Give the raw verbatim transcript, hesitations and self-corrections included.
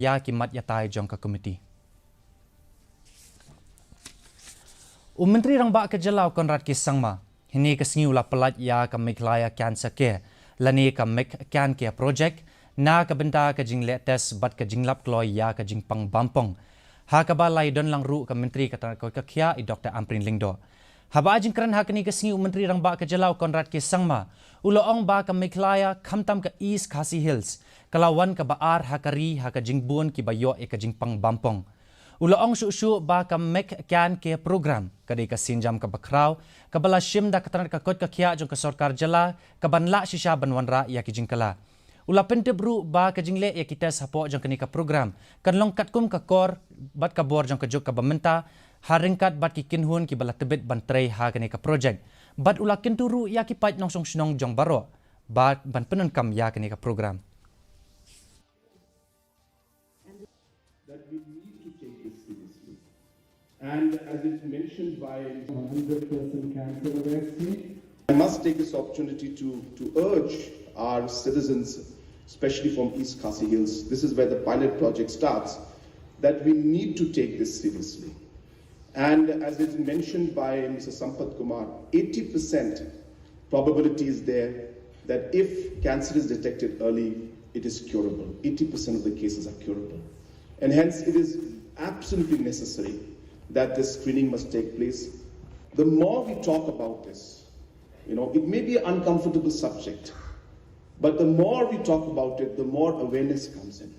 ïa ki mat ïatai jong ka komiti. U Myntri Rangbah ka jylla u Conrad K Sangma hynne ka sngi u la pyllait ïa ka Meghalaya Cancer Care lane ka Meg Can Care Project na ka bynta ka jingleh test bad ka jinglap kloi ïa ka jingpang bampong, ha kaba la ïadon lang ruh ka Myntri ka tnat ka koit ka khiah i Dr Ampareen Lyngdoh. Haba ai jingkren ha kane ka sngi u Myntri Rangbah ka jylla u Conrad K Sangma u la ong ba ka Meghalaya khamtam ka East Khasi Hills ka la wan kaba ar ha ka ri ha ka jingbun kiba ïoh ïa ka jingpang bampong. U la ong shuh shuh ba ka Meg Can Care Program ka dei ka sienjam kaba khraw kaba la shim da ka tnat ka koit ka khiah jong ka sorkar jylla kaban lah shisha ban wanrah ïa ki jingkylla. U la pyntip ruh ba ka jingleh ïa ki test hapoh jong kane ka program kan long katkum ka kor bad ka bor jong ka juk kaba mynta, ha ryngkat bad ki kynhun kiba la tbit ban trei ha kane ka projek. Bad u la kyntu ruh ïa ki paid nongshong shnong jong baroh ba ban pyndonkam ïa kane ka program. That we need to take this seriously. And as is mentioned by one hundred percent cancer vaccine, I must take this opportunity to, to urge our citizens, especially from East Khasi Hills, this is where the pilot project starts, that we need to take this seriously. And as is mentioned by Mister Sampath Kumar, eighty percent probability is there that if cancer is detected early, it is curable. Eighty percent of the cases are curable. And hence, it is absolutely necessary that this screening must take place. The more we talk about this, you know, it may be an uncomfortable subject, but the more we talk about it, the more awareness comes in.